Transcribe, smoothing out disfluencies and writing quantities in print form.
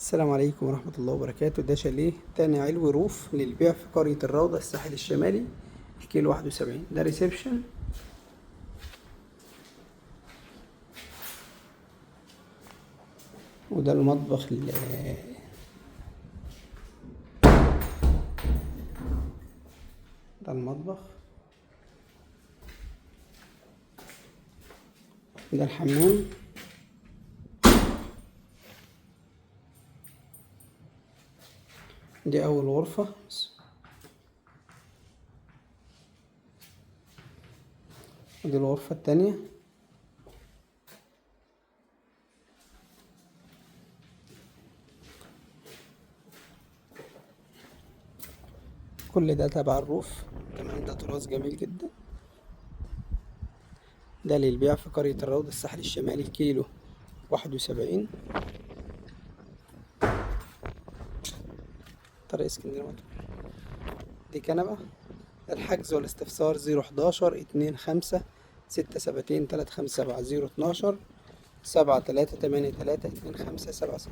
السلام عليكم ورحمة الله وبركاته. ده شاليه تاني علوي roof للبيع في قرية الروضة الساحل الشمالي، الكيلو 71. ده reception، وده المطبخ. ده المطبخ، ده الحمام، دي أول غرفة، ودي الغرفة التانية. كل ده تبع الروف. تمام، ده تراث جميل جدا. ده للبيع في قرية الروضة الساحل الشمالي، كيلو 71، طريق اسكندرية مطروح. دي كنبة. الحجز والاستفسار 011 25 6 7 3 5 7 0 12 7 3 8 3 2 5 7 6.